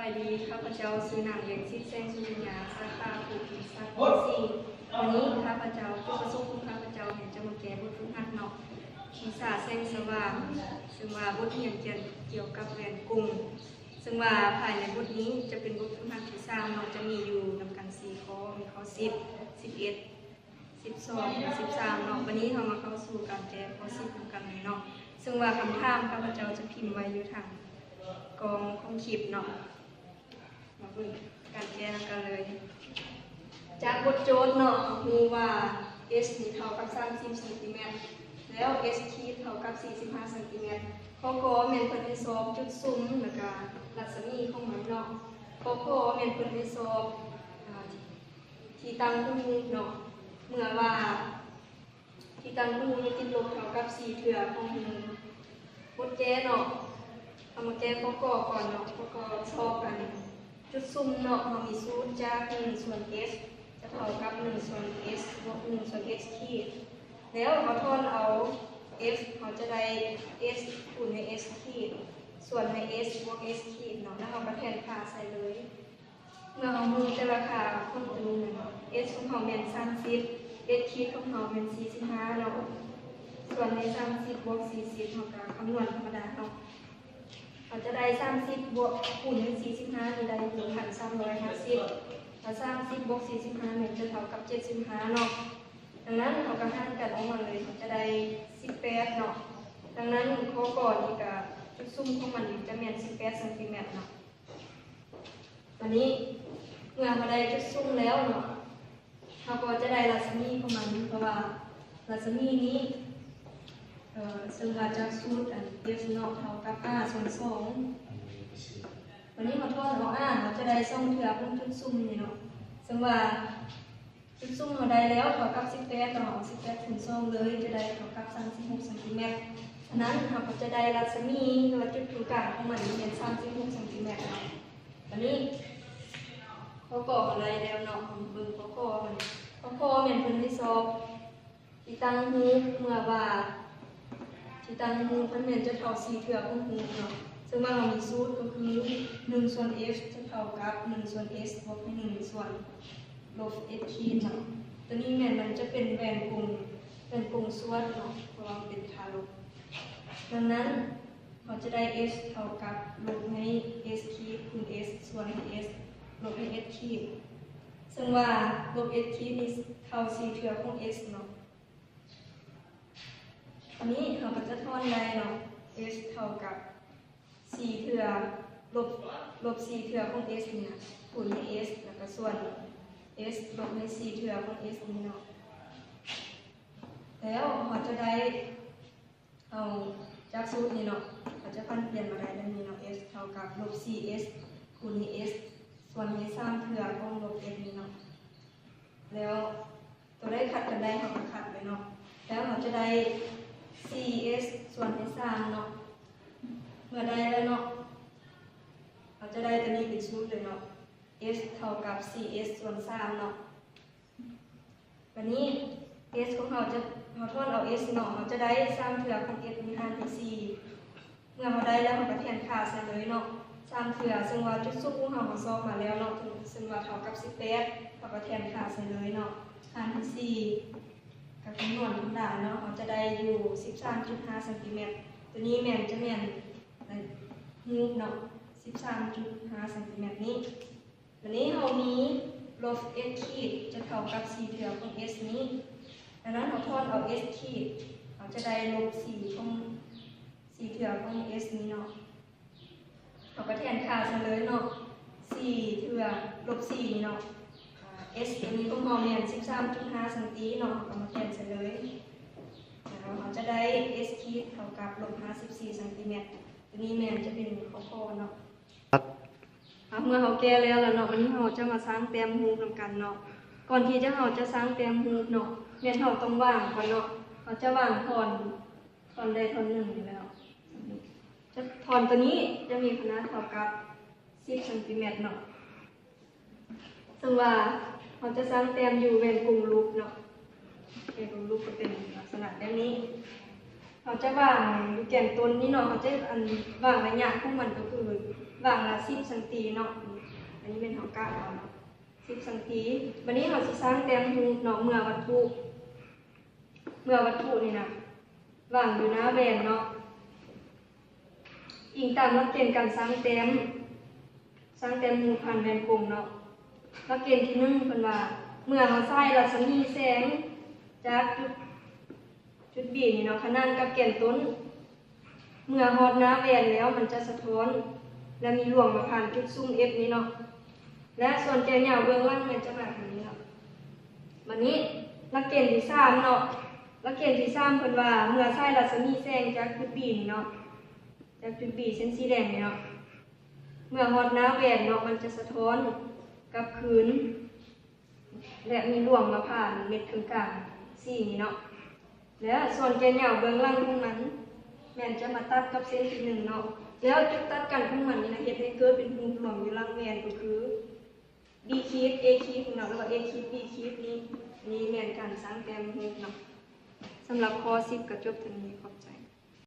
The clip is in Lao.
ສະບາຍດີ, ຂ້າພະເຈົ້າຊື່ນາງ ວຽງສິດ ແສງສຸລິຍາ, ສາຂາຄູຄະນິດສາດ ປີສີ່. ວັນນີ້ຂ້າພະເຈົ້າ, ຈຸດປະສົງຂອງຂ້າພະເຈົ້າແມ່ນຈະມາແກ້ບົດຝຶກຫັດເນາະ, ວິຊາແສງສະຫວ່າງ, ເຊິ່ງວ່າບົດຮຽນກ່ຽວກັບແວ່ນກົງ, ເຊິ່ງວ່າພາຍໃນບົດນີ້ຈະເປັນບົດຝຶກຫັດທີສາມເນາະ, ຈະມີຢູ່ນຳກັນສີ່ຂໍ້, ມີຂໍ້ສິບ, ສິບເອັດ, ສິບສອງ ແລະ ສິບສາມເນາະ. ບັດນີ້ເຮົາມາເຂົ້າສູ່ການແກ້ຂໍ້ສິບນຳກັນເລີຍເນາະ, ເຊິ່ງວ່າຄຳຖາມຂ້າພະເຈົ້າຈະພິມໄວ້ຢູ່ທາງກ່ອງຂອງຄລິບເນາະ. ມາເບິ່ງການແກ້ນຳກັນເລີຍ. ຈາກບົດໂຈດເນາະ, ເຮົາຮູ້ວ່າ S ນີ້ເທົ່າກັບສາມສິບຊັງຕີແມັດ ແລ້ວ S ຂີດເທົ່າກັບສີ່ສິບຫ້າຊັງຕີແມັດ. ຂໍ້ ກ ແມ່ນເພິ່ນໃຫ້ຊອກຈຸດຊຸມ ແລ້ວກະລັດສະໝີຂອງມັນເນາະ. ຂໍ້ ຂ ແມ່ນເພິ່ນໃຫ້ຊອກ ອາ ທີ່ຕັ້ງຂອງຮູບເນາະ, ເມື່ອວ່າທີ່ຕັ້ງຂອງຮູບນີ້ຕິດລົບເທົ່າກັບສີ່ເທື່ອຂອງຮູບ. ບົດແກ້ເນາະ, ເຮົາມາແກ້ຂໍ້ ກ ກ່ອນເນາະ. ຂໍ້ ກ ຊອກອັນຈຸດຊຸມເນາະ, ເຮົາມີສູດຈາກໜຶ່ງສ່ວນ S ຈະເທົ່າກັບໜຶ່ງສ່ວນ S ບວກໜຶ່ງສ່ວນ S ຂີດ, ແລ້ວເຮົາຖອນເອົາ F ເຮົາຈະໄດ້ S ຄູນໃຫ້ S ຂີດ ສ່ວນໃຫ້ S ບວກ S ຂີດເນາະ, ແລ້ວເຮົາກໍແທນຄ່າໃສ່ເລີຍ. ເມື່ອເຮົາຮູ້ແຕ່ລະຄ່າຂອງຕົວນີ້ແລ້ວເນາະ, S ຂອງເຮົາແມ່ນສາມສິບ, S ຂີດຂອງເຮົາແມ່ນສີ່ສິບຫ້າເນາະ, ສ່ວນໃຫ້ສາມສິບບວກສີ່ສິບ ເຮົາກໍຄຳນວນທຳມະດາເນາະ. ເຮົາຈະໄດ້ສາມສິບບວກ ຄູນໃຫ້ສີ່ສິບຫ້ານີ້ໄດ້ໜຶ່ງພັນສາມຮ້ອຍຫ້າສິບ, ແລ້ວສາມສິບບວກສີ່ສິບຫ້າແມ່ນຈະເທົ່າກັບເຈັດສິບຫ້າເນາະ. ດັ່ງນັ້ນເຮົາກໍຫານກັນອອກມາເລີຍ, ເຮົາຈະໄດ້ສິບແປດເນາະ. ດັ່ງນັ້ນຂໍ້ ກ ນີ້ກໍຈຸດຊຸມຂອງມັນນີ້ຈະແມ່ນສິບແປດຊັງຕີແມັດເນາະ. ບາດນີ້ເມື່ອເຮົາໄດ້ຈຸດຊຸມແລ້ວເນາະ, ເຮົາກໍຈະໄດ້ລັດສະໝີຂອງມັນ, ເພາະວ່າລັດສະໝີນີ້ ເຊິ່ງວ່າຈາກສູດອັນ F ເນາະ ເທົ່າກັບ R ສ່ວນສອງ. ບາດນີ້ເຮົາຖອນອອກ R ເຮົາຈະໄດ້ສອງເທື່ອຂອງຈຸດຊຸມນີ້ເນາະ, ເຊິ່ງວ່າ ຈຸດຊຸມເຮົາໄດ້ແລ້ວເທົ່າກັບສິບແປດເນາະ, ເອົາສິບແປດຄູນສອງເລີຍ ຈະໄດ້ເທົ່າກັບສາມສິບຫົກຊັງຕີແມັດ. ສະນັ້ນເຮົາກໍຈະໄດ້ລັດສະໝີ ຫຼືວ່າຈຸດສູນກາງຂອງມັນແມ່ນສາມສິບຫົກຊັງຕີແມັດເນາະ. ບາດນີ້ຂໍ້ ກ ເຮົາໄດ້ແລ້ວເນາະ, ເຮົາເບິ່ງຂໍ້ ກ ມັນ. ຂໍ້ ກ ແມ່ນເພິ່ນໃຫ້ຊອກທີ່ຕັ້ງຮູບ ເມື່ອວ່າທີ່ຕັ້ງຮູບມັນແມ່ນຈະເທົ່າສີ່ເທື່ອຂອງຮູບເນາະ, ເຊິ່ງວ່າເຮົາມີສູດກໍຄື ໜຶ່ງສ່ວນ F ຈະເທົ່າກັບໜຶ່ງສ່ວນ S ບວກໃຫ້ໜຶ່ງສ່ວນ ລົບ S ຂີດເນາະ. ຕົວນີ້ແມ່ນມັນຈະເປັນແວ່ນກົງ, ແວ່ນກົງສວດເນາະ, ເພາະວ່າມັນເປັນຄ່າລົບ. ດັ່ງນັ້ນເຮົາຈະໄດ້ S ເທົ່າກັບລົບໃຫ້ S ຂີດຄູນ S ສ່ວນໃຫ້ S ລົບໃຫ້ S ຂີດ, ເຊິ່ງວ່າລົບ S ຂີດນີ້ເທົ່າສີ່ເທື່ອຂອງ S ເນາະ. ອັນນີ້ເຮົາກໍຈະຖອນໄດ້ເນາະ, S ເທົ່າກັບສີ່ເທື່ອ ລົບ ລົບສີ່ເທື່ອຂອງ S ນີ້ນະ ຄູນໃຫ້ S ແລ້ວກໍສ່ວນ S ລົບໃຫ້ສີ່ເທື່ອຂອງ S ນີ້ເນາະ. ແລ້ວເຮົາຈະໄດ້ ເອົາຈາກສູດນີ້ເນາະ, ເຮົາຈະຜັນປ່ຽນມາໄດ້ແບບນີ້ເນາະ, S ເທົ່າກັບລົບສີ່ S ຄູນໃຫ້ S ສ່ວນໃຫ້ສາມເທື່ອຂອງລົບ S ນີ້ເນາະ. ແລ້ວ ຕົວໃດຂັດກັນໄດ້ເຮົາກໍຂັດໄວ້ເນາະ. ແລ້ວເຮົາຈະໄດ້ສີ່ S ສ່ວນໃຫ້ສາມເນາະ. ເມື່ອໄດ້ແລ້ວເນາະ, ເຮົາຈະໄດ້ຕົວນີ້ເປັນສູດເລີຍເນາະ, S ເທົ່າກັບສີ່ S ສ່ວນສາມເນາະ. ບາດນີ້ S ຂອງເຮົາຈະ, ເຮົາຖອນເອົາ S ເນາະ, ເຮົາຈະໄດ້ສາມເທື່ອຂອງ S ນີ້ຫານໃຫ້ສີ່. ເມື່ອເຮົາໄດ້ແລ້ວ ເຮົາກໍແທນຄ່າໃສ່ເລີຍເນາະ, ສາມເທື່ອ, ເຊິ່ງວ່າຈຸດສຸມຂອງເຮົາ ເຮົາຊອກມາແລ້ວເນາະ, ເຊິ່ງວ່າເທົ່າກັບສິບແປດ, ເຮົາກໍແທນຄ່າໃສ່ເລີຍເນາະ, ຫານໃຫ້ສີ່, ກໍຄຳນວນທຳມະດາເນາະ, ເຮົາຈະໄດ້ຢູ່ສິບສາມຈຸດຫ້າຊັງຕີແມັດ. ຕົວນີ້ແມ່ນຈະແມ່ນຮູບເນາະ, ສິບສາມຈຸດຫ້າຊັງຕີແມັດນີ້. ບາດນີ້ເຮົາມີລົບ S ຂີດ ຈະເທົ່າກັບສີ່ເທື່ອຂອງ S ນີ້, ດັ່ງນັ້ນເຮົາຖອນເອົາ S ຂີດ, ເຮົາຈະໄດ້ລົບສີ່ຂອງ, ສີ່ເທື່ອຂອງ S ນີ້ເນາະ. ເຮົາກໍແທນຄ່າໃສ່ເລີຍເນາະ, ສີ່ເທື່ອລົບສີ່ນີ້ເນາະ, S ຕົວນີ້ຂອງເຮົາແມ່ນສິບສາມຈຸດຫ້າຊັງຕີເນາະ, ເຮົາກໍມາແທນໃສ່ເລີຍ, ແລ້ວເຮົາຈະໄດ້ S ຂີດ ເທົ່າກັບລົບຫ້າສິບສີ່ຊັງຕີແມັດ. ຕົວນີ້ແມ່ນຈະເປັນຂໍ້ ຂ ເນາະ. ອ່າ ເມື່ອເຮົາແກ້ແລ້ວລະເນາະ, ບາດນີ້ເຮົາຈະມາສ້າງແຕ້ມຮູບນຳກັນເນາະ. ກ່ອນທີ່ຈະ ເຮົາຈະສ້າງແຕ້ມຮູບເນາະ, ແມ່ນເຮົາຕ້ອງວາງກ່ອນເນາະ. ເຮົາຈະວາງທ່ອນ, ທ່ອນໃດທ່ອນໜຶ່ງນີ້ແຫຼະເນາະ. ຈະ, ທ່ອນຕົວນີ້ຈະມີຂະໜາດເທົ່າກັບສິບຊັງຕີແມັດເນາະ. ເຊິ່ງວ່າເຮົາຈະສ້າງແຕ້ມຢູ່ແວ່ນກົງລູບເນາະ, ແວ່ນກົງລູບກໍເປັນລັກສະນະແບບນີ້. ເຮົ ເຮົາຈະວາງຢູ່ແກນຕົ້ນນີ້ເນາະ ເຮົາຈະ ອັນ ວາງໄລຍະຂອງມັນກໍຄືວາງລະສິບຊັງຕີເນາະ. ອັນນີ້ແມ່ນເຮົາກະເອົາເນາະ ສິບຊັງຕີ. ບາດນີ້ເຮົາຊິສ້າງແຕ້ມຮູບເນາະ ເມື່ອວັດຖຸ ເມື່ອວັດຖຸນີ້ນະ ວາງຢູ່ໜ້າແວ່ນເນາະ ອີງຕາມຫຼັກເກນການສ້າງແຕ້ມ ສ້າງແຕ້ມຮູບຜ່ານແວ່ນກົງເນາະ. ຫຼັກເກນທີໜຶ່ງ ເພິ່ນວ່າ ເມື່ອເຮົາສາຍລັດສະໝີແສງຈາກຈຸດ ຈຸດ B ນີ້ເນາະ ຂະໜານກັບແກນຕົ້ນ ເມື່ອຮອດໜ້າແວ່ນແລ້ວ ມັນຈະສະທ້ອນ ແລະ ມີລວງມາຜ່ານຈຸດຊຸມ F ນີ້ເນາະ ແລະ ສ່ວນແກ່ນຍາວເບື້ອງຫຼັງແມ່ນຈະມາທາງນີ້ເນາະ. ບາດນີ້ຫຼັກເກນທີສາມເນາະ ຫຼັກເກນທີສາມ ເພິ່ນວ່າ ເມື່ອສາຍລັດສະໝີແສງຈາກຈຸດ B ນີ້ເນາະ ຈາກຈຸດ B ເສັ້ນສີແດງນີ້ເນາະ ເມື່ອຮອດໜ້າແວ່ນເນາະ ມັນຈະສະທ້ອນກັບຄືນ ແລະ ມີລວງມາຜ່ານເມັດເຄິ່ງກາງສີນີ້ເນາະ ແລະ ສ່ວນແກ່ນຍາວເບື້ອງຫຼັງຂອງມັນ ແມ່ນຈະມາຕັດກັບເສັ້ນທີໜຶ່ງເນາະ ແລ້ວຈຸດຕັດກັນຂອງມັນນີ້ນະ ເຮັດໃຫ້ເກີດເປັນຮູບລວມຢູ່ຫຼັງແວ່ນ ກໍຄື B ຂີດ A ຂີດເນາະ ຫຼືວ່າ A ຂີດ B ຂີດນີ້. ນີ້ແມ່ນການສ້າງແຕ້ມຮູບເນາະ. ສຳລັບຂໍ້ສິບກໍຈົບເທົ່ານີ້ ຂອບໃຈ.